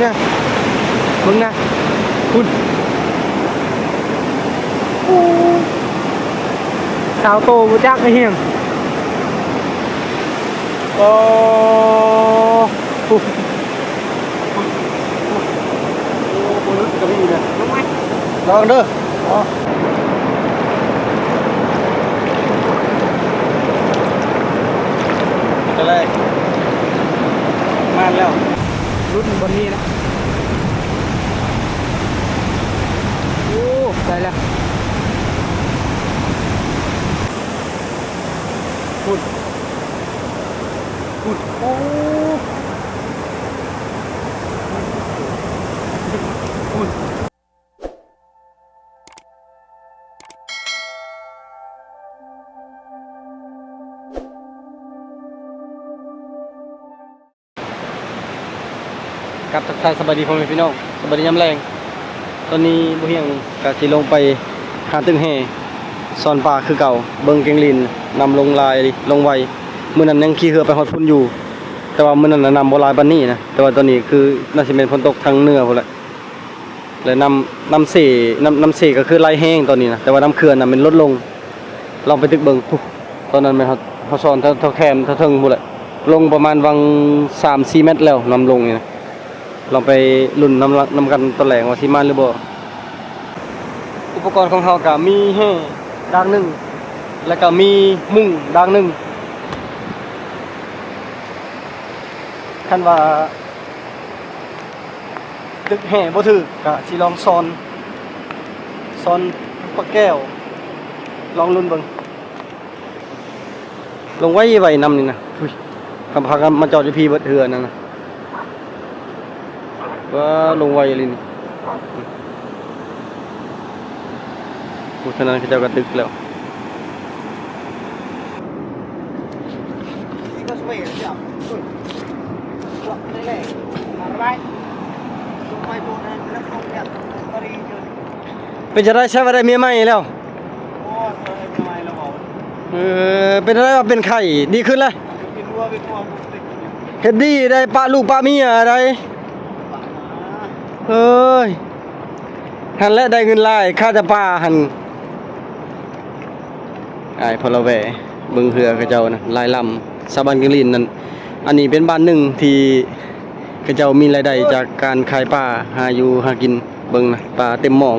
ນະ ເບິ່ງນະ ພຸ້ນ ໂອ້ ຊາວໂຕບໍ່ຈັກໄອ້ຮຽງ ໂອ້ ໂອ້ ບໍ່ຫຼຸດກໍມີນະ ລອງເດີ. ອໍ ຈະໄດ້ ມາແລ້ວ ລຸ້ນບ່ອນນີ້ນະ ໂອ້ ໄດ້ແລ້ວ ພຸ້ນ ພຸ້ນ ໂອ້ ພຸ້ນ. ຄັບ ທັກທາຍສະບາຍດີພໍ່ແມ່ພີ່ນ້ອງ ສະບາຍດີຍາມແລງ. ຕອນນີ້ບໍ່ຮຽງກະຊິລົງໄປຫາຕຶກແຮ່ ຊ້ອນປາຄືເກົ່າ. ເບິ່ງແກງລີນ ນ້ຳລົງຫຼາຍ ລົງໄວ. ມື້ນັ້ນຍັງຂີ່ເຮືອໄປຮອດພຸ້ນຢູ່ ແຕ່ວ່າມື້ນັ້ນນະ ນ້ຳບໍ່ຫຼາຍປານນີ້ນະ ແຕ່ວ່າຕອນນີ້ຄືໜ້າຊິແມ່ນຝົນຕົກທາງເໜືອພຸ້ນແຫຼະ. ແລະ ນ້ຳ ນ້ຳເຊ ນ້ຳ ນ້ຳເຊກໍຄືໄຫຼແຮງຕອນນີ້ນະ ແຕ່ວ່ານ້ຳເຂື່ອນນະແມ່ນລົດລົງ. ລອງໄປຕຶກເບິ່ງ ຕອນນັ້ນແມ່ນເຮົາ ເຮົາຊ້ອນແຖວ ແຖວແຄມ ແຖວເທິງພຸ້ນແຫຼະ ລົງປະມານຫວ່າງສາມສີ່ແມັດແລ້ວ ນ້ຳລົງນີ້ນະ. ລອງໄປລຸ້ນນຳ ນຳກັນຕອນແລງວ່າຊິມາຫຼືບໍ່. ອຸປະກອນຂອງເຮົາກໍມີແຮ່ດາກໜຶ່ງ ແລ້ວກໍມີມຸ້ງດາກໜຶ່ງ. ຄັນວ່າ ຕຶກແຮ່ບໍ່ຖືກ ກະຊິລອງຊ້ອນ ຊ້ອນປາແກ້ວ ລອງລຸ້ນເບິ່ງ. ລົງໄວໆນຳນີ້ນະ ອຸ້ຍ ຄຳພາກັນມາຈອດຢູ່ພີ້ເບິດເຮືອນັ້ນນະ ວ້າ ລົງໄວອີ່ຫຼີນີ້. ໂອ້ ທາງນັ້ນເຂົາເຈົ້າກໍຕຶກແລ້ວ. ເປັນຈັ່ງໃດ ຊາວວ່າໄດ້ເມຍໃໝ່ແລ້ວ? ເອີ ເປັນຈັ່ງໃດວ່າເປັນໄຂ້ ດີຂຶ້ນແລ້ວ? ເຮັດດີໄດ້ ປະລູກປະເມຍໄດ້. ເອີຍ ຫັ້ນແຫຼະໄດ້ເງິນຫຼາຍ ຂ້າແຕ່ປາຫັ້ນ. ອ້າຍພໍ່ລາວແວ່ ເບິ່ງເຮືອເຂົາເຈົ້ານະ ຫຼາຍລຳ ຊາວບ້ານກິນລີນນັ້ນ. ອັນນີ້ເປັນບ້ານໜຶ່ງທີ່ເຂົາເຈົ້າມີລາຍໄດ້ຈາກການຂາຍປາ ຫາຢູ່ຫາກິນ. ເບິ່ງນະ ປາເຕັມໝອງ.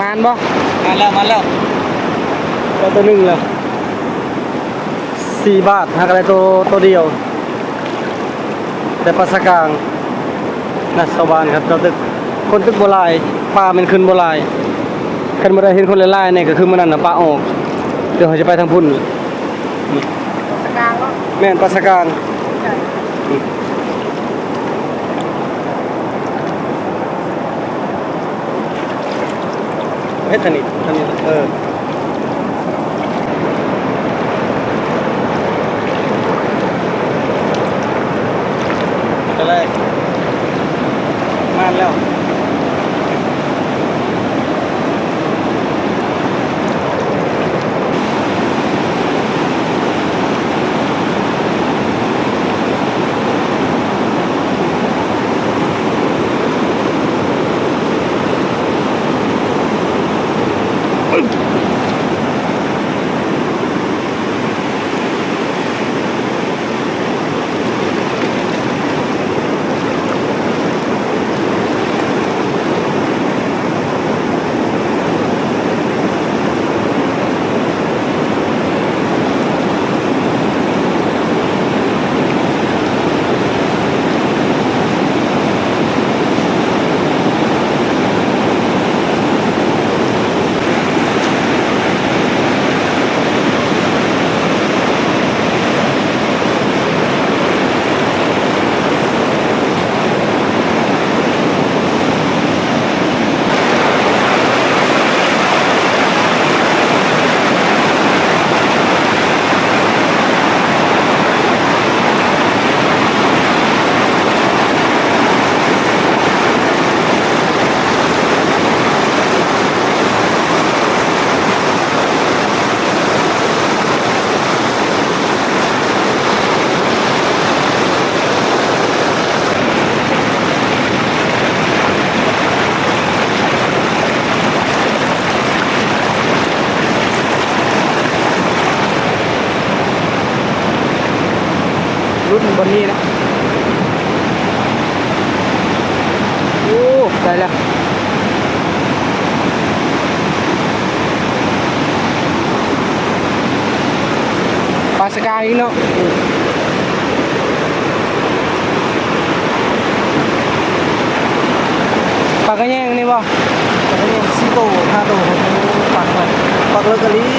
ມານບໍ່? ມາແລ້ວ ມາແລ້ວ ໄດ້ໂຕໜຶ່ງແລ້ວ. ສີ່ບາດ ຫາກໍໄດ້ໂຕ ໂຕດຽວ ແຕ່ປາສາກາງນະ ຊາວບ້ານຄັບເຈົ້າຕຶກ ຄົນຕຶກບໍ່ຫຼາຍ ປາແມ່ນຂຶ້ນບໍ່ຫຼາຍ. ຄັນບໍ່ໄດ້ເຫັນຄົນຫຼາຍໆນີ້ ກໍຄືມື້ນັ້ນນະປາອອກ. ດຽວເຮົາຈະໄປທາງພຸ້ນ. ປາສາກາງເນາະ? ແມ່ນ ປາສາກາງ. ເຮັດທາງນີ້ ທາງນີ້ ເອີ ກໍໄດ້ ມາແລ້ວ. ບ່ອນນີ້ນະ. ໂອ້ ໄດ້ແລ້ວ. ປາສະກາງອີກເນາະ. ປາກະແຍງນີ້ບໍ່? ປາກະແຍງສີ່ໂຕ ຫ້າໂຕ ປັກໄວ້ ປັກເລີກກະລີ.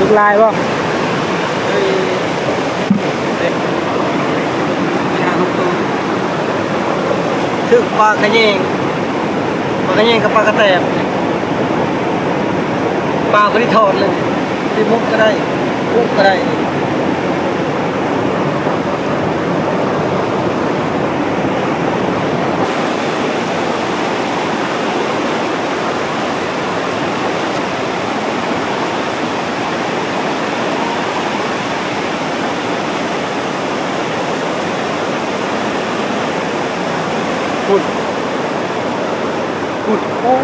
ຖືກຫຼາຍບໍ່? ເອີ ຖືກປາຂະແຍງ ປາຂະແຍງກັບປາກະແຕບ ປາບໍ່ໄດ້ທອດເລີຍ ຊິໝົກກະໄດ້ ປຸກກະໄດ້. ພຸ້ນ ພຸ້ນ ໂອ້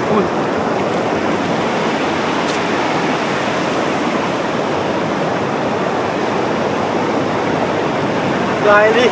ພຸ້ນ ຫຼາຍອີ່ຫຼີ.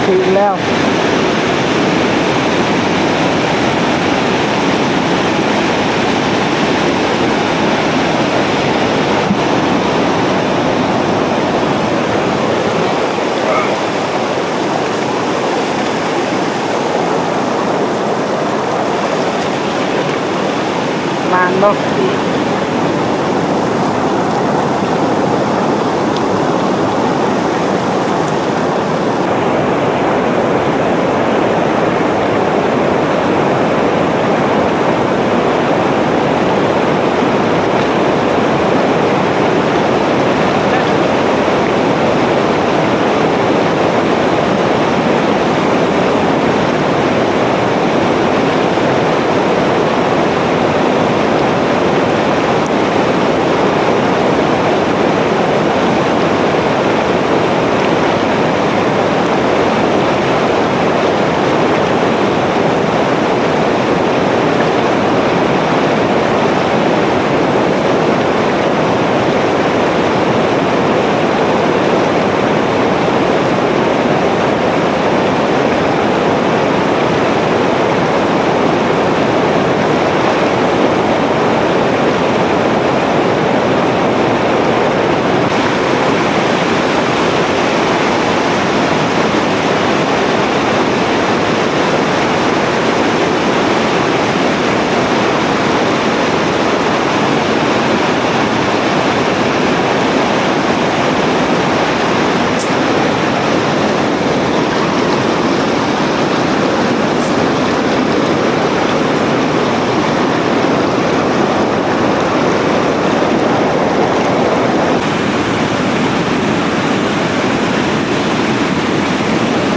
ຖືກແລ້ວ ມານບໍ່?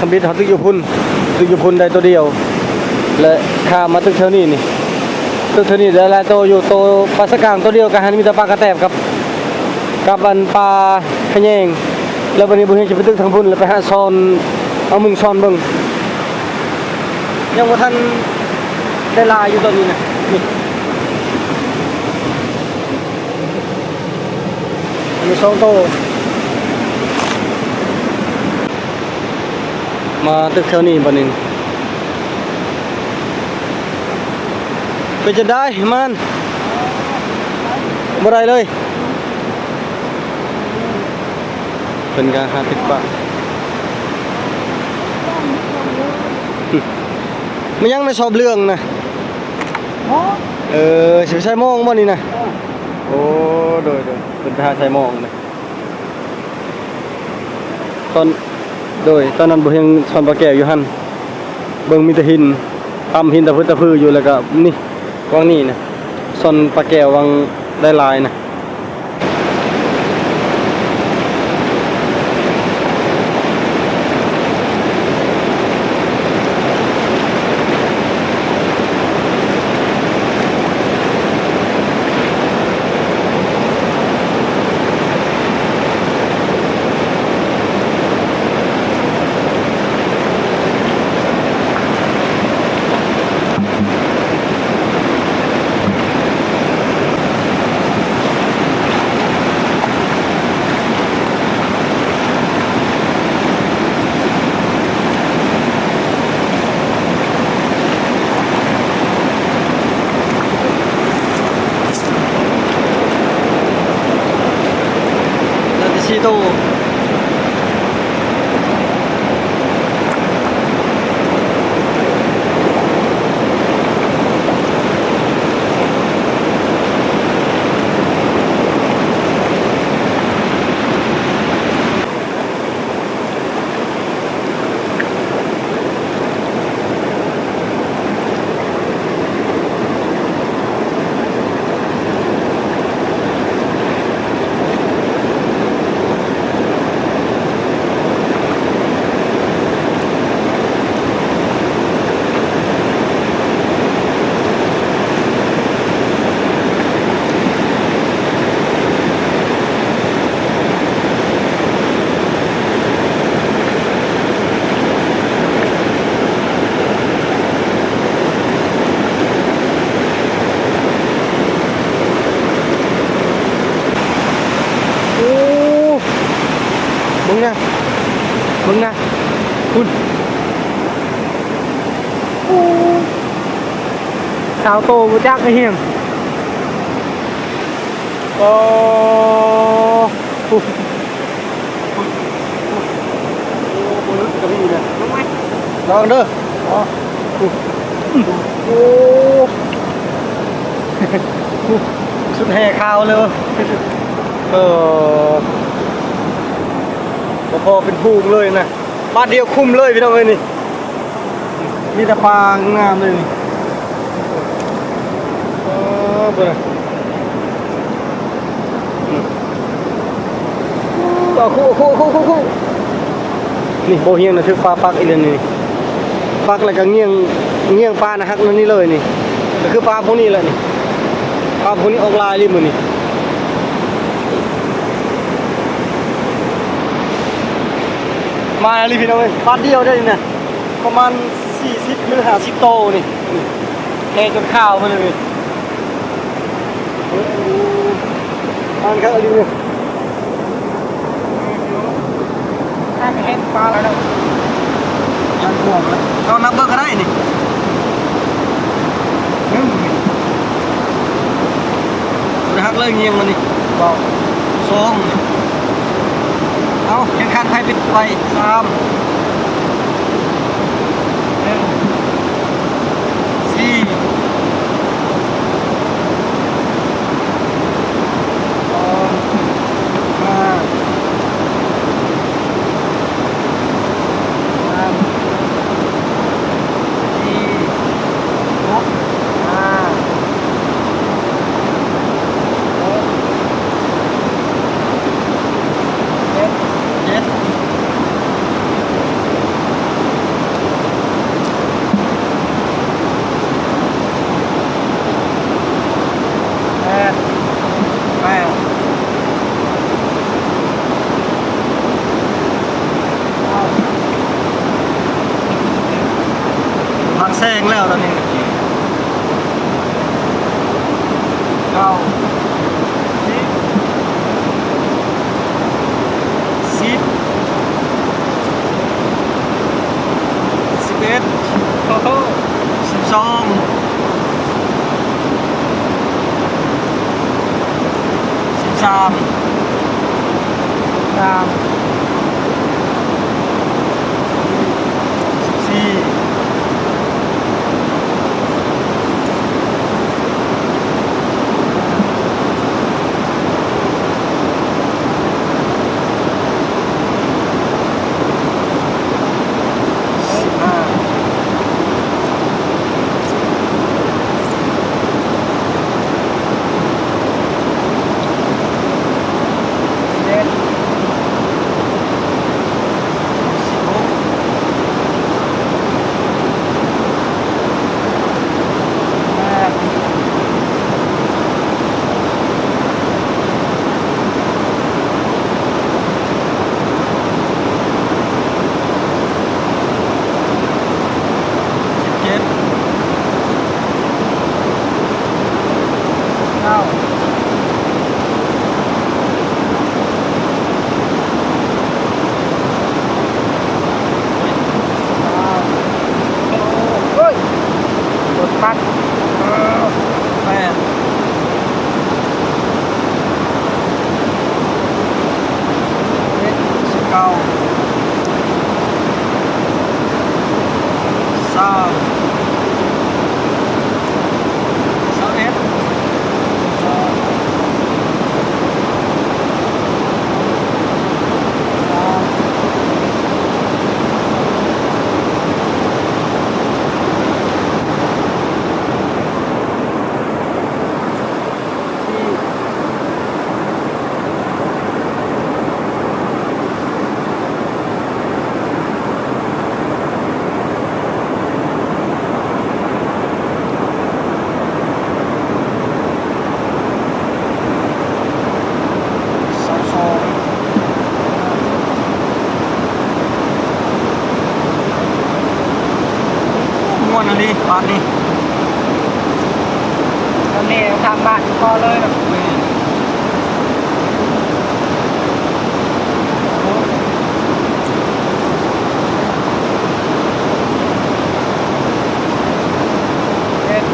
ທຳອິດເຮົາຕຶກຢູ່ພຸ້ນ ຕຶກຢູ່ພຸ້ນໄດ້ໂຕດຽວ ແລະ ຂ້າມມາຕຶກແຖວນີ້ນີ້ ຕຶກແຖວນີ້ໄດ້ຫຼາຍໂຕຢູ່. ໂຕປາສະກາງໂຕດຽວ ກະຫັ້ນມີແຕ່ປາກະແຕບກັບ ກັບອັນປາຂະແຍງ. ແລ້ວບັດນີ້ບໍ່ເຫັນຊິໄປຕຶກທາງພຸ້ນ ແລ້ວໄປຫາຊ່ອນ ເອົາມຶງຊ່ອນເບິ່ງ ຍັງບໍ່ທັນໄດ້ຫຼາຍຢູ່ຕອນນີ້ນະ ນີ້ ອັນນີ້ສອງໂຕ. ມາຕຶກແຖວນີ້ບັດນີ້ ເປັນຈັ່ງໃດມັນ ບໍ່ໄດ້ເລີຍ ເພິ່ນກະຫາຕຶກປະ ແມ່ນຫຍັງໃນສອບເຫຼືອງນະ? ເອີ ຊິໄປໃສ່ໝອງບໍ່ນີ້ນະ? ເອີ ໂອ້ ໂດຍໆ ເພິ່ນໄປຫາໃສ່ໝອງນະ. ຕອນ ໂດຍ ຕອນນັ້ນບໍ່ເຫັນຊ່ອນປາແກ້ວຢູ່ຫັ້ນ ເບິ່ງມີແຕ່ຫີນ ຕຳຫີນຕະພຶດຕະພືຢູ່ ແລ້ວກະນີ້ ຫວ່າງນີ້ນະ ຊ່ອນປາແກ້ວຫວ່າງໄດ້ຫຼາຍນະ. ໄດ້ແຕ່ສີ່ໂຕ. ໂອ້ ເບິ່ງນະ ເບິ່ງນະ ພຸ້ນ. ສາວໂຕບໍ່ຈັກກະຮຽງ. ໂອ້ ໂອ້ ລອງເດີ. ໂອ້ ສຸດແຫ່ຂາວເລີຍ. ເອີ ບໍ່ພໍເປັນຝູງເລີຍນະ. ບາດດຽວຄຸ້ມເລີຍພີ່ນ້ອງເອີຍນີ້. ມີແຕ່ປາງາມເລີຍນີ້. ເອີ ເບິ່ງ ເອົາຄູ່ ເອົາຄູ່ ເອົາຄູ່ ເອົາຄູ່. ນີ້ບໍ່ຮຽງນະ ຖືກປາປັກອີກແລ້ວນີ້. ປັກແລ້ວກະງ່ຽງ ງ່ຽງປານະ ຫັກແນວນີ້ເລີຍນີ້. ກະຄືປາພວກນີ້ແຫຼະນີ້. ປາພວກນີ້ອອກຫຼາຍອີ່ຫຼີມື້ນີ້. ມາອີ່ຫຼີພີ່ນ້ອງເອີຍ ບາດດຽວໄດ້ນີ້ນະ. ປະມານສີ່ສິບ ຫຼື ຫ້າສິບໂຕນີ້. ແຫ່ຈົນຂາວເບິດເລີຍ. ໂອ້ ປານຄັກອີ່ຫຼີ. ຖ້າເຫັນປາແລ້ວ ຍັງຫ່ວງເລີຍ. ເອົານັບເບິ່ງກະໄດ້ນີ້. ໜຶ່ງ ບໍ່ໄດ້ຫັກເລີຍ ງ່ຽງມານີ້. ເວົ້າ ສອງ ເອົາ ແຂ່ງຂັນໃຜປິດໄວ. ສາມ ໜຶ່ງ ສີ່ ສອງ ຫ້າ ສາມ ສີ່ ຫົກ ຫ້າ ຫົກ ເຈັດ ເຈັດ ແປດ ແປດ ພັກແຊງແລ້ວຕອນນີ້. ເກົ້າ ສິບ ສິບ ສິບເອັດ ໂອ້ໂຫ ສິບສອງ ສິບສາມ ສາມ ສິບສີ່ ສິບຫ້າ ສິບເອັດ ສິບຫົກ ແປດ ສິບເຈັດ ເກົ້າ ໂອ້ຍ ລົດພັດ ແປດ ສິບເກົ້າ ຊາວ ຊາວເອັດ ຊາວ ຊາວ ຊາວສອງ ມ່ວນອີ່ຫຼີບາດນີ້ ຕອນນີ້ສາມບາດພໍເລີຍເນາະ. ແມ່ນ. ເຮັດ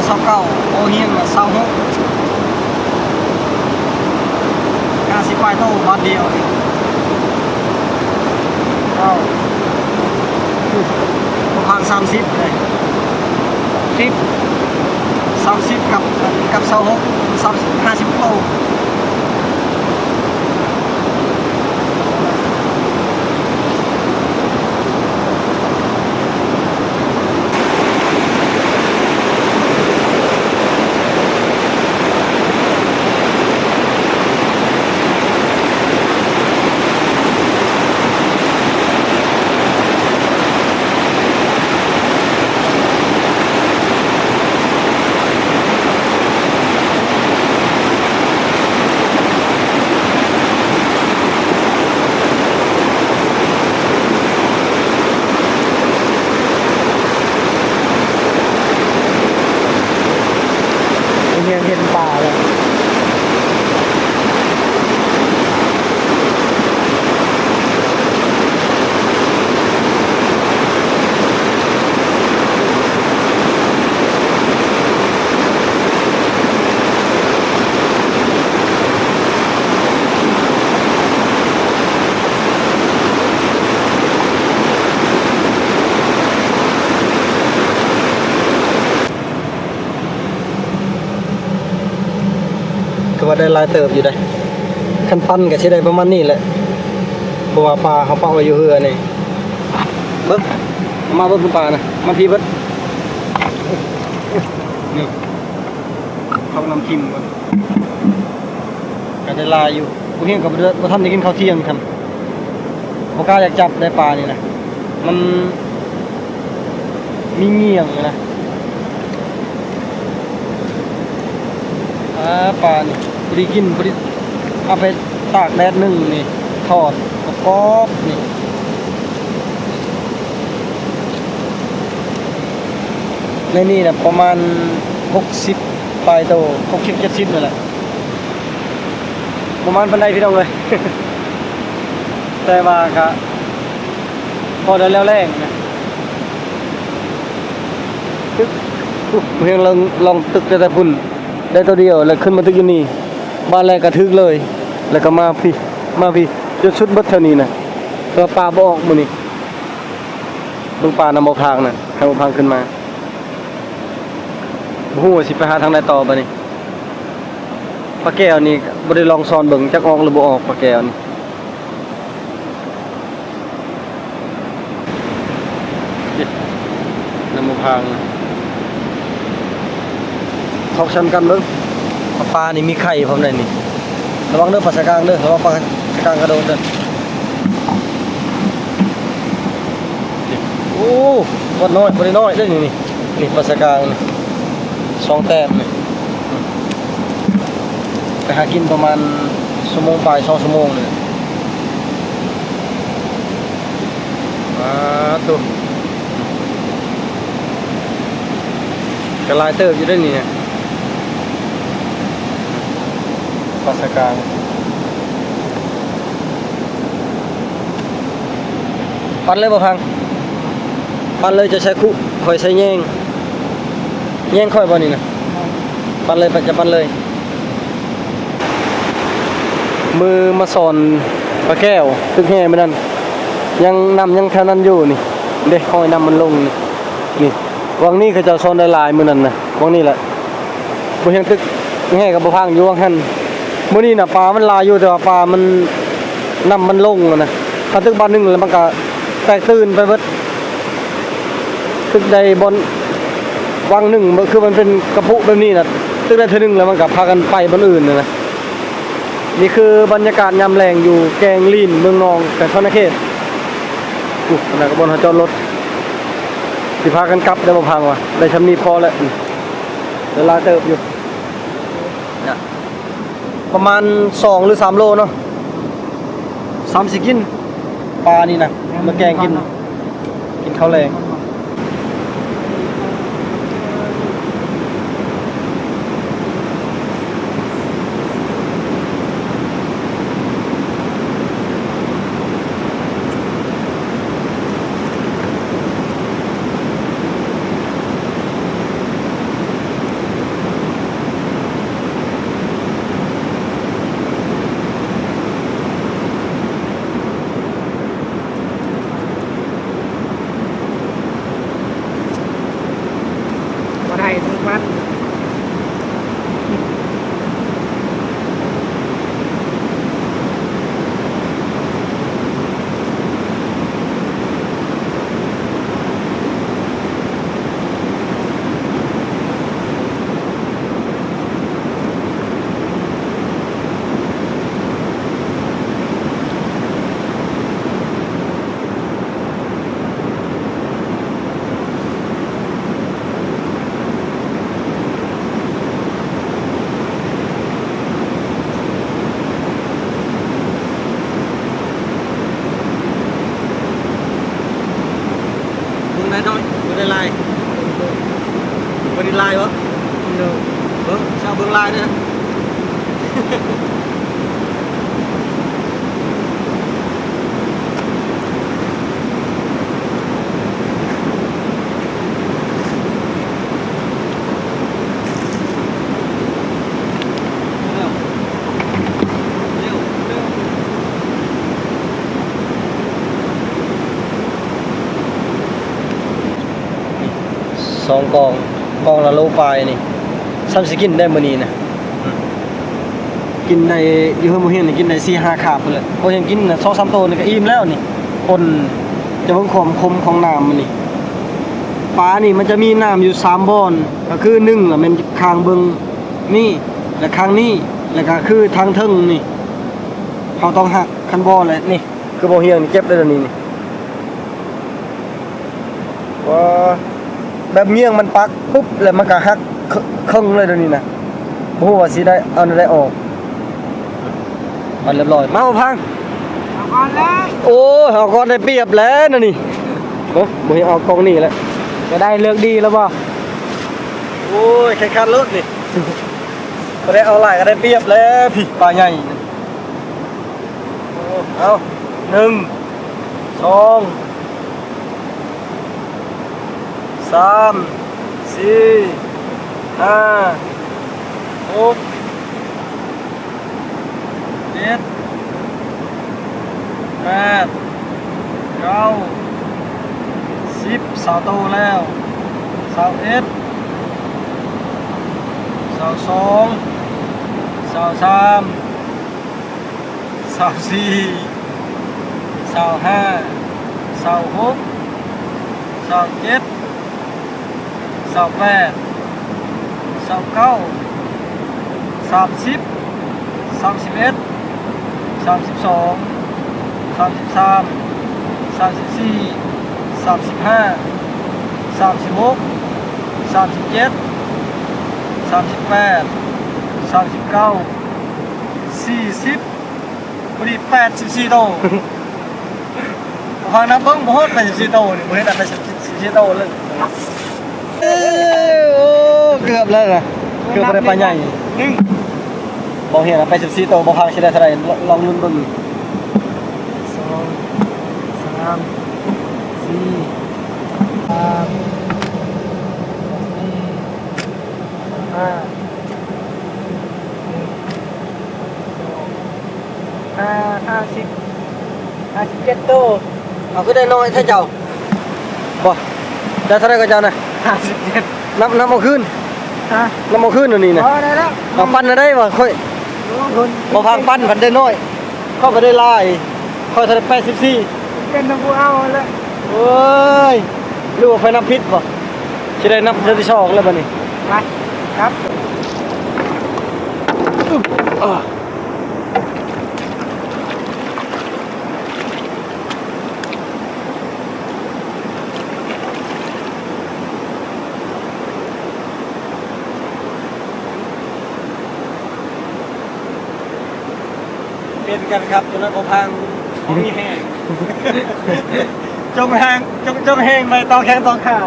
ຊາວເກົ້າ ໂອຮຽນຊາວຫົກ ຫ້າສິບປາຍໂຕບາດດຽວ. ເກົ້າ ພັງສາມສິບເລີຍ ສິບ ສາມສິບກັບ ກັບຊາວຫົກ ສາມສິບ ຫ້າສິບໂຕ. ໂຮງຮຽນເຫັນປາແລ້ວ. ຖືວ່າໄດ້ຫຼາຍເຕີບຢູ່ເດ້. ຄັນປັ່ນກໍຊິໄດ້ປະມານນີ້ແຫຼະ ເພາະວ່າປາເຮົາປະໄວ້ຢູ່ເຮືອນີ້. ເບິ່ງ ມາເບິ່ງປານະ ມາພີ້ເບິດ. ນີ້ ເຂົ້ານຳທິ່ມເບິ່ງ ກໍໄດ້ຫຼາຍຢູ່. ຜູ້ຮຽນກໍບໍ່ ບໍ່ທັນໄດ້ກິນເຂົ້າທ່ຽງຊ້ຳ ບໍ່ກ້າຢາກຈັບໄດ້ປານີ້ນະ ມັນມີງຽງນະ. ອາ ປານີ້ພໍດີກິນ ພໍດີເອົາໄປຕາກແດດໜຶ້ງນີ້ ທອດກອບໆນີ້. ໃນນີ້ນະປະມານຫົກສິບປາຍໂຕ ຫົກສິບ ເຈັດສິບນີ້ແຫຼະ ບໍ່ໝານປານໃດພີ່ນ້ອງເອີຍ ແຕ່ວ່າກະພໍໄດ້ແລ້ວແລ້ງນະ. ຕຶກ ໂອ້ ເຮັດລອງ ລອງຕຶກແຕ່ພຸ້ນ ໄດ້ໂຕດຽວ ແລ້ວຂຶ້ນມາຕຶກຢູ່ນີ້ ບາດແລກກະຖືກເລີຍ ແລ້ວກໍມາພີ້ ມາພີ້ ຈົນສຸດເບິດແຖວນີ້ນະ ແຕ່ວ່າປາບໍ່ອອກມື້ນີ້. ເບິ່ງປານຳບໍ່ພາງນະ ໃຫ້ບໍ່ພາງຂຶ້ນມາ ບໍ່ຮູ້ວ່າຊິໄປຫາທາງໃດຕໍ່ບາດນີ້. ປາແກ້ວນີ້ບໍ່ໄດ້ລອງຊ່ອນເບິ່ງ ຈັກອອກຫຼືບໍ່ອອກ ປາແກ້ວນີ້. ນີ້ ນຳໝາກພາງ ຊອກຊັ້ນກັນເບິ່ງ. ປາ ປານີ້ມີໄຂ່ພ້ອມໃດນີ້ ລະວັງເດີ ປາສາກາງເດີ ລະວັງປາສາກາງກະໂດດເດີ. ໂອ້ ບໍ່ນ້ອຍ ບໍ່ໄດ້ນ້ອຍເດ້ນີ້ ນີ້ ນີ້ປາສາກາງນີ້ ສອງແຕ້ມນີ້. ໄປຫາກິນປະມານຊົ່ວໂມງປາຍ ສອງຊົ່ວໂມງນີ້. ປາໂທ້ ກະຫຼາຍເຕີບຢູ່ເດ້ນີ້ ປາສາກາງ. ປັ່ນເລີຍບໍ່ພັງ? ປັ່ນເລີຍ ຈະໃສ່ຄຸ ຂ້ອຍໃສ່ແຍງ. ແຍງຂ້ອຍບໍ່ນີ້ນະ? ປັ່ນເລີຍ ຈະປັ່ນເລີຍ. ມື້ມາຊ່ອນປາແກ້ວ ຕຶກແຮ່ມື້ນັ້ນ ຍັງ ນ້ຳຍັງແຖວນັ້ນຢູ່ນີ້ເດ້ ຮອຍນ້ຳມັນລົງນີ້. ນີ້ ຫວ່າງນີ້ເຂົາເຈົ້າຊ່ອນໄດ້ຫຼາຍມື້ນັ້ນນະ ຫວ່າງນີ້ແຫຼະ. ບໍ່ຮຽງຕຶກແຮ່ກໍບໍ່ພັງຢູ່ຫວ່າງຫັ້ນ. ມື້ນີ້ນະປາມັນຫຼາຍຢູ່ ແຕ່ວ່າປາມັນ ນ້ຳມັນລົງຫັ້ນນະ. ຄັນຕຶກບາດໜຶ່ງແລ້ວມັນກະແຕກຕື່ນໄປເບິດ. ຕຶກໄດ້ບ່ອນຫວ່າງໜຶ່ງ ຄືມັນເປັນກະປຸແບບນີ້ນະ ຕຶກໄດ້ເທື່ອໜຶ່ງແລ້ວມັນກະພາກັນໄປບ່ອນອື່ນຫັ້ນນະ. ນີ້ຄືບັນຍາກາດຍາມແລງຢູ່ແກ້ງລີນ ເມືອງນອງ ແຂວງສະຫວັນນະເຂດ. ອຸ້ ອັນນັ້ນກໍບ່ອນເຮົາຈອດລົດ ຊິພາກັນກັບໄດ້ບໍ່ພັງວະ? ໄດ້ຊ່ຳນີ້ພໍແລ້ວ ໄດ້ຫຼາຍເຕີບຢູ່ນະ ປະມານສອງຫຼືສາມໂລເນາະ ສ່ຳຊິກິນປານີ້ນະ ມາແກງກິນ ກິນເຂົ້າແລງ. ສອງກ່ອງ ກ່ອງລະໂລປາຍນີ້ ສ່ຳຊິກິນໄດ້ມື້ນີ້ນະ. ກິນໄດ້ ຢູ່ເຮືອນບໍ່ຮຽງນີ້ກິນໄດ້ສີ່ຫ້າຄາບພຸ້ນແຫຼະ. ບໍ່ຮຽງກິນນະ ສອງສາມໂຕນີ້ກໍອີ່ມແລ້ວນີ້. ຄົນຈະເບິ່ງຄວາມຂົມຂອງນ້ຳມັນນີ້. ປານີ້ມັນຈະມີນ້ຳຢູ່ສາມບ່ອນ ກໍຄືໜຶ່ງລະແມ່ນຂ້າງເບິ່ງນີ້ ແລະ ຂ້າງນີ້ ແລະ ກໍຄືທາງເທິງນີ້. ເຮົາຕ້ອງຫັກ ຄັນບໍ່ແລ້ວນີ້ ຄືບໍ່ຮຽງນີ້ເຈັບເລີຍນີ້. ວ່າແບບງຽງມັນປັກປຸບ ແລ້ວມັນກໍຫັກເຄິ່ງເລີຍດຽວນີ້ນະ. ບໍ່ຮູ້ວ່າຊິໄດ້ເອົາແນວໃດອອກ. ອັນຮຽບຮ້ອຍ ມາບໍ່ພັງ. ເອົາກ່ອນແລ້ວ. ໂອ້ຍ ເອົາກ່ອນໄດ້ປຽບແລ້ວນະນີ້. ເອີ ບໍ່ໃຫ້ເອົາກ່ອງນີ້ແຫຼະ. ຈະໄດ້ເລືອກດີແລ້ວບໍ່? ໂອ້ຍ ແຂ່ງຂັນໂລດນີ້. ບໍ່ໄດ້ເອົາຫຼາຍກໍໄດ້ປຽບແລ້ວ. ພີ້ ປາໃຫຍ່. ເອົາ ໜຶ່ງ ສອງ ສາມ ສີ່ ຫ້າ ຫົກ ເຈັດ ແປດ ເກົ້າ ສິບ ຊາວໂຕແລ້ວ ຊາວເອັດ ຊາວສອງ ຊາວສາມ ຊາວສີ່ ຊາວຫ້າ ຊາວຫົກ ຊາວເຈັດ ຊາວແປດ ຊາວເກົ້າ ສາມສິບ ສາມສິບເອັດ ສາມສິບສອງ ສາມສິບສາມ ສາມສິບສີ່ ສາມສິບຫ້າ ສາມສິບຫົກ ສາມສິບເຈັດ ສາມສິບແປດ ສາມສິບເກົ້າ ສີ່ສິບ ພໍດີແປດສິບສີ່ໂຕ. ພານັບເບິ່ງ ບໍ່ຮອດແປດສິບສີ່ໂຕນີ້ ບໍ່ເຫັນແປດສິບສີ່ໂຕເລີຍ. ເອີ ໂອ້ ເກືອບແລ້ວນະ ເກືອບບໍ່ໄດ້ປາໃຫຍ່. ໜຶ່ງ ບໍ່ເຫັນແປດສິບສີ່ໂຕ ບໍ່ພັງຊິໄດ້ເທົ່າໃດ ລອງ ລອງລຸ້ນເບິ່ງ. ສອງ ສາມ ສີ່ ສາມ ສີ່ ຫ້າ ຫ້າ ຫ້າສິບ ຫ້າສິບເຈັດໂຕ. ເອົາ ຄືໄດ້ນ້ອຍແທ້ເຈົ້າ. ບໍ່ ໄດ້ເທົ່າໃດກໍເຈົ້ານະ? ຫ້າສິບເຈັດ. ນັບ ນັບເອົາຄືນ. ຮະ? ນັບເອົາຄືນດຽວນີ້ນະ. ບໍ່ໄດ້ແລ້ວ. ເອົາ ປັ່ນນະໄດ້ວ່າຂ້ອຍ ບໍ່ພັງ ປັ່ນພັນໄດ້ນ້ອຍ ຂ້ອຍບໍ່ໄດ້ຫຼາຍ ຂ້ອຍເທົ່າໃດ ແປດສິບສີ່. ເປັນນຳຜູ້ເອົາແລ້ວ. ໂອ້ຍ ຫຼືວ່າຂ້ອຍນັບຜິດບໍ່? ຊິໄດ້ນັບເທື່ອທີສອງແລ້ວບັດນີ້. ໄປ ຄັບ. ອາ ເປັນກັນຄັບ ຈົນນັ້ນບໍ່ພັງ ບໍ່ມີແຮງ ຈົ່ງແຮງ ຈົ່ງ ຈົ່ງແຮງໄວ້ຕໍ່ແຂ້ງຕໍ່ຂາ.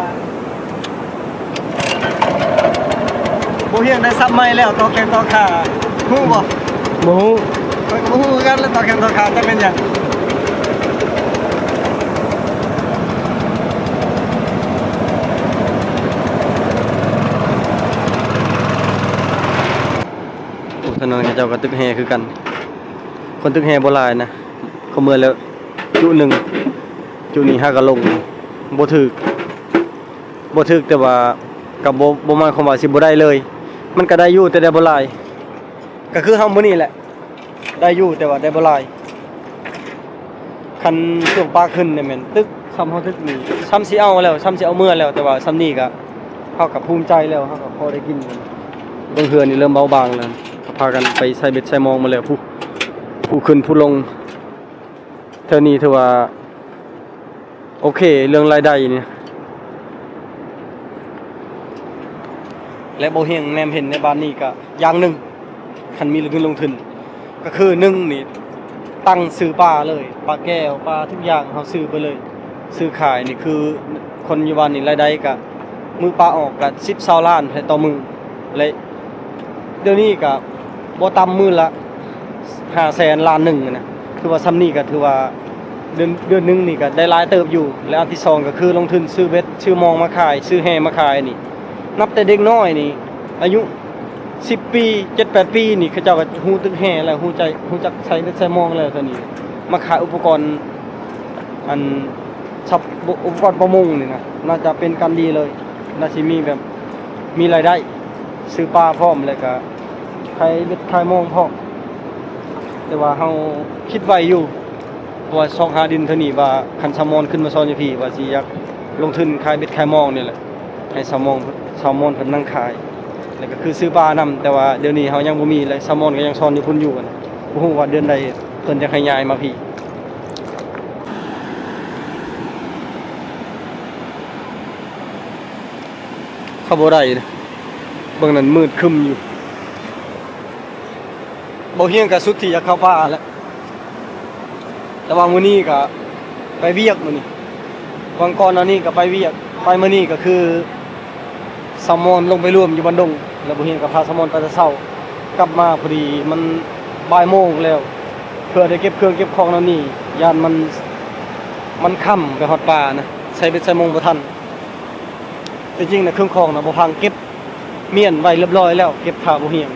ບໍ່ຮຽງໄດ້ສັບໃໝ່ແລ້ວ ຕໍ່ແຂ້ງຕໍ່ຂາ ຮູ້ບໍ່? ບໍ່ຮູ້. ຂ້ອຍກໍບໍ່ຮູ້ຄືກັນແຫຼະ ຕໍ່ແຂ້ງຕໍ່ຂາ ຈັກແມ່ນຫຍັງ. ໂອ້ ທາງນັ້ນເຂົາເຈົ້າກໍຕຶກແຮ່ຄືກັນ ຄົນຕຶກແຮ່ບໍ່ຫຼາຍນະ ເຂົາເມືອແລ້ວຈຸໜຶ່ງ ຈຸນີ້ຫາກໍລົງ ບໍ່ຖືກ ບໍ່ຖືກ ແຕ່ວ່າກໍບໍ່ ບໍ່ໝາຍຄວາມວ່າຊິບໍ່ໄດ້ເລີຍ ມັນກໍໄດ້ຢູ່ ແຕ່ໄດ້ບໍ່ຫຼາຍ ກໍຄືເຮົາມື້ນີ້ແຫຼະ ໄດ້ຢູ່ ແຕ່ວ່າໄດ້ບໍ່ຫຼາຍ. ຄັນຊ່ວງປາຂຶ້ນນີ້ແມ່ນຕຶກ ຊ່ຳເຮົາຕຶກນີ້ ຊ່ຳຊິເອົາແລ້ວ ຊ່ຳຊິເອົາເມືອແລ້ວ ແຕ່ວ່າຊ່ຳນີ້ກະ ເຮົາກະພູມໃຈແລ້ວ ເຮົາກະພໍໄດ້ກິນ. ເບິ່ງເຮືອນີ້ເລີ່ມເບົາບາງແລ້ວ ກະພາກັນໄປໃສ່ເບັດໃສ່ມອງໝົດແລ້ວ ຜູ້ ຜູ້ຂຶ້ນຜູ້ລົງ. ເທື່ອນີ້ຖືວ່າໂອເຄ ເລື່ອງລາຍໄດ້ນີ້ ແລະ ບໍ່ຮຽງແນມເຫັນໃນບ້ານນີ້ກະຢ່າງໜຶ່ງ ຄັນມີເງິນລົງທຶນ ກໍຄື ໜຶ່ງນີ້ ຕັ້ງຊື່ປາເລີຍ ປາແກ້ວ ປາທຸກຢ່າງເຮົາຊື້ໄປເລີຍ. ຊື້ຂາຍນີ້ຄືຄົນຢູ່ບ້ານນີ້ລາຍໄດ້ກະ ມື້ປາອອກກະສິບ ຊາວລ້ານແທ້ຕໍ່ມື້ ແລະ ດຽວນີ້ກະບໍ່ຕ່ຳມື້ລະ ຫ້າແສນ ລ້ານໜຶ່ງນະ. ຖືວ່າຊ່ຳນີ້ກໍຖືວ່າເດືອນ ເດືອນໜຶ່ງນີ້ກໍໄດ້ຫຼາຍເຕີບຢູ່. ແລະອັນທີສອງກໍຄືລົງທຶນຊື້ເບັດ ຊື້ມອງມາຂາຍ ຊື້ແຫມາຂາຍນີ້ ນັບແຕ່ເດັກນ້ອຍນີ້ ອາຍຸສິບປີ ເຈັດແປດປີນີ້ ເຂົາເຈົ້າກໍຮູ້ຕຶກແຫແລ້ວ ຮູ້ໃຈ ຮູ້ຈັກໃສ່ເບັດໃສ່ມອງແລ້ວ. ຕອນນີ້ມາຂາຍອຸປະກອນ ອັນ ສັບ ອຸປະກອນປະມົງນີ້ນະ ໜ້າຈະເປັນການດີເລີຍ. ໜ້າຊິມີແບບ ມີລາຍໄດ້ ຊື້ປາພ້ອມ ແລ້ວກະຂາຍເບັດຂາຍມອງພ້ອມ. ແຕ່ວ່າເຮົາຄິດໄວ້ຢູ່ ເພາະວ່າຊອກຫາດິນເທື່ອນີ້ ວ່າຄັນສາວມອນຂຶ້ນມາສອນຢູ່ພີ້ ວ່າຊິຢາກລົງທຶນຂາຍເບັດຂາຍມອງນີ້ແຫຼະ ໃຫ້ສາວມອງ ສາວມອນເພິ່ນນັ່ງຂາຍ ແລ້ວກໍຄືຊື້ປານຳ. ແຕ່ວ່າດຽວນີ້ເຮົາຍັງບໍ່ມີ ແລະສາວມອນກໍຍັງສອນຢູ່ພຸ້ນຢູ່ນະ. ບໍ່ຮູ້ວ່າເດືອນໃດເພິ່ນຈະໃຫ້ຍ້າຍມາພີ້. ເຂົ້າບໍ່ໄດ້ເດ້ ເບິ່ງນັ້ນມືດຄຶ້ມຢູ່. ບໍ່ຮຽງກໍສຸດທີ່ຢາກເຂົ້າປ່າແຫຼະ ແຕ່ວ່າມື້ນີ້ກໍໄປວຽກ ມື້ນີ້ ວັນກ່ອນໜ້ານີ້ກໍໄປວຽກ ໄປມື້ນີ້ກໍຄື ສາວມອນລົງໄປລວມຢູ່ບ້ານດົງ ແລ້ວບໍ່ຮຽງກໍພາສາວມອນໄປແຕ່ເຊົ້າ ກັບມາພໍດີມັນບ່າຍໂມງແລ້ວ ເພື່ອໄດ້ເກັບເຄື່ອງເກັບຂອງແນວນີ້ ຢ້ານມັນ ມັນຄ່ຳໄປຮອດປ່ານະ ໃສ່ເບັດໃສ່ມອງບໍ່ທັນ. ທີ່ຈິງນະ ເຄື່ອງຂອງນະບໍ່ພັງ ເກັບມ້ຽນໄວ້ຮຽບຮ້ອຍແລ້ວ ເກັບຖ້າບໍ່ຮຽງ.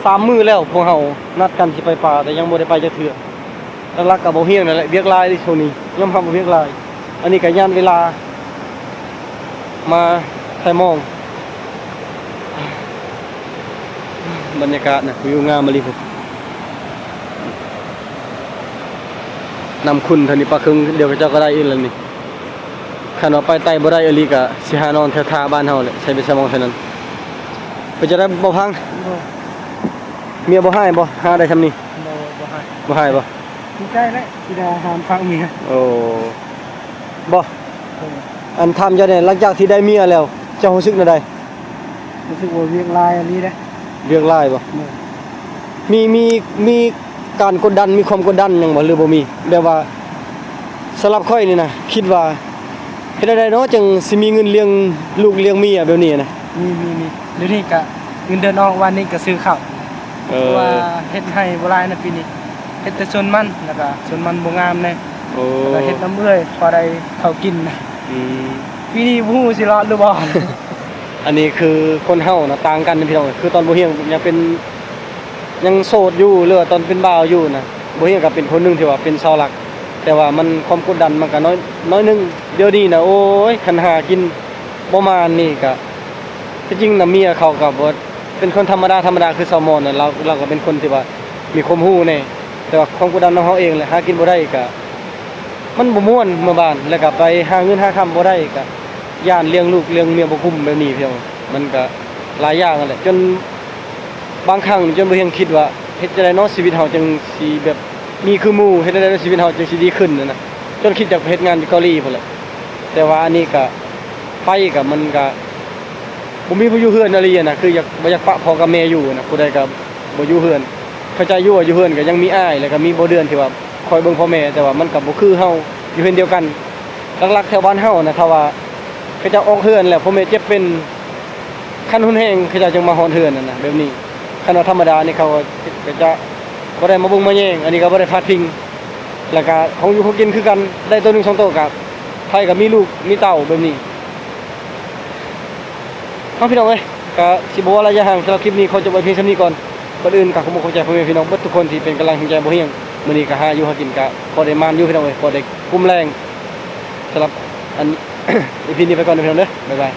ສາມມື້ແລ້ວພວກເຮົານັດກັນຊິໄປປ່າ ແຕ່ຍັງບໍ່ໄດ້ໄປຈັກເທື່ອ. ຫຼັກໆກໍບໍ່ຮຽງນັ້ນແຫຼະ ວຽກຫຼາຍເດ້ຊ່ວງນີ້ ຍອມຮັບວ່າວຽກຫຼາຍ. ອັນນີ້ກໍຢ້ານເວລາມາໃສ່ມອງ. ບັນຍາກາດນະ ວິວງາມອີ່ຫຼີພຸ້ນ. ນ້ຳຂຸ່ນເທົ່ານີ້ ປາເຄິ່ງດຽວເຈົ້າກໍໄດ້ອີກແລ້ວນີ້. ຄັນວ່າໄປໄຕ່ບໍ່ໄດ້ອີ່ຫຼີ ກະຊິຫານອນແຖວທ່າບ້ານເຮົາແຫຼະ ໃສ່ເບັດໃສ່ມອງເທົ່ານັ້ນ. ເປັນຈັ່ງໃດບໍ່ພັງ? ບໍ່. ເມຍບໍ່ຮ້າຍບໍ່? ຫາໄດ້ຊ່ຳນີ້? ບໍ່ ບໍ່ຮ້າຍ. ບໍ່ຮ້າຍບໍ່? ດີໃຈແຫຼະ ທີ່ໄດ້ອາຫານຝາກເມຍ. ໂອ້ ບໍ່. ເອີ ອັນ ຖາມເຈົ້າແດ່ ຫຼັງຈາກທີ່ໄດ້ເມຍແລ້ວ ເຈົ້າຮູ້ສຶກແນວໃດ? ຮູ້ສຶກວ່າວຽກຫຼາຍອີ່ຫຼີເດ້. ວຽກຫຼາຍບໍ່? ໂດຍ. ມີ ມີ ມີການກົດດັນ ມີຄວາມກົດດັນຫຍັງບໍ່ ຫຼືບໍ່ມີ? ແບບວ່າ ສຳລັບຂ້ອຍນີ້ນະ ຄິດວ່າ ເຮັດແນວໃດເນາະ ຈັ່ງຊິມີເງິນລ້ຽງລູກລ້ຽງເມຍແບບນີ້ນະ? ມີ ມີ ມີ. ດຽວນີ້ກະເງິນເດືອນອອກ ວານນີ້ກະຊື້ເຂົ້າ. ເອີ ເພາະວ່າເຮັດໄຮ່ບໍ່ຫຼາຍນະປີນີ້ ເຮັດແຕ່ສວນມັນ ແລ້ວກະສວນມັນບໍ່ງາມແດ່. ໂອ້ ແລ້ວກະເຮັດນຳເອື້ອຍ ພໍໄດ້ເຂົ້າກິນນະ. ອືມ ປີນີ້ບໍ່ຮູ້ຊິລອດຫຼືບໍ່. ອັນນີ້ຄືຄົນເຮົານະ ຕ່າງກັນພີ່ນ້ອງ. ຄືຕອນບໍ່ຮຽງຍັງເປັນ ຍັງໂສດຢູ່ ຫຼືວ່າຕອນເປັນບ່າວຢູ່ນະ ບໍ່ຮຽງກໍເປັນຄົນໜຶ່ງທີ່ວ່າເປັນເສົາຫຼັກ ແຕ່ວ່າມັນ ຄວາມກົດດັນມັນກໍນ້ອຍ ນ້ອຍໜຶ່ງ. ດຽວນີ້ນະ ໂອ້ຍ ຄັນຫາກິນບໍ່ໝານນີ້ກະ ທີ່ຈິງນະ ເມຍເຂົາກໍບໍ່ ເປັນຄົນທຳມະດາ ທຳມະດາຄືສາວມອນນະ. ລາວ ລາວກໍເປັນຄົນທີ່ວ່າມີຄວາມຮູ້ແດ່ ແຕ່ວ່າຄວາມກົດດັນນຳເຮົາເອງແຫຼະ ຫາກິນບໍ່ໄດ້ກະ ມັນບໍ່ມ່ວນເມືອບ້ານ ແລ້ວກໍໄປຫາເງິນຫາຄຳບໍ່ໄດ້ ກໍຢ້ານລ້ຽງລູກລ້ຽງເມຍບໍ່ກຸ້ມແບບນີ້ ພີ່ນ້ອງ. ມັນກໍຫຼາຍຢ່າງຫັ້ນແຫຼະ ຈົນບາງຄັ້ງຈົນບໍ່ຮຽງຄິດວ່າ ເຮັດຈັ່ງໃດເນາະ ຊີວິດເຮົາຈຶ່ງຊິແບບມີຄືໝູ່ ເຮັດຈັ່ງໃດເນາະ ຊີວິດເຮົາຈຶ່ງຊິດີຂຶ້ນຫັ້ນນະ. ຈົນຄິດຢາກໄປເຮັດງານຢູ່ເກົາຫຼີພຸ້ນແຫຼະ ແຕ່ວ່າອັນນີ້ກໍໄປກໍ ມັນກໍບໍ່ມີຜູ້ຢູ່ເຮືອນອີ່ຫຼີນະ ຄືຢາກ ບໍ່ຢາກປະພໍ່ກັບແມ່ຢູ່ນະ ຜູ້ໃດກໍບໍ່ຢູ່ເຮືອນ. ເຂົ້າໃຈຢູ່ວ່າຢູ່ເຮືອນກໍຍັງມີອ້າຍ ແລ້ວກໍມີບໍ່ເດືອນທີ່ວ່າ ຄອຍເບິ່ງພໍ່ແມ່ ແຕ່ວ່າມັນກໍບໍ່ຄືເຮົາຢູ່ເຮືອນດຽວກັນ. ຫຼັກໆແຖວບ້ານເຮົານະ ຖ້າວ່າເຂົາເຈົ້າອອກເຮືອນແລ້ວ ພໍ່ແມ່ເຈັບເປັນ ຂັ້ນຮຸນແຮງ ເຂົາເຈົ້າຈຶ່ງມາຮອດເຮືອນຫັ້ນນະ ແບບນີ້. ຄັນວ່າທຳມະດານີ້ ເຂົາກໍຈະບໍ່ໄດ້ມາເບິ່ງມາແຍງ ອັນນີ້ກໍບໍ່ໄດ້ພາດພິງ. ແລ້ວກໍຂອງຢູ່ຂອງກິນຄືກັນ ໄດ້ໂຕໜຶ່ງສອງໂຕ ກໍໃຜກໍມີລູກມີເຕົ້າແບບນີ້. ເອົາ ພີ່ນ້ອງເອີຍ ກະຊິບໍ່ເວົ້າຫຼາຍຢາກຫາງ ສຳລັບຄລິບນີ້ຂໍຈົບໄວ້ພຽງສ່ຳນີ້ກ່ອນ. ກ່ອນອື່ນກະຂໍຂອບໃຈພໍ່ແມ່ພີ່ນ້ອງເບິດທຸກຄົນທີ່ເປັນກຳລັງແຮງໃຈບໍ່ຫ່ຽງ. ມື້ນີ້ກະຫາຢູ່ຫາກິນກະພໍໄດ້ໝານຢູ່ພີ່ນ້ອງເອີຍ ພໍໄດ້ກຸ້ມແລງ. ສຳລັບອັນ ອີພີນີ້ໄປກ່ອນເດີພີ່ນ້ອງເດີ ບາຍບາຍ.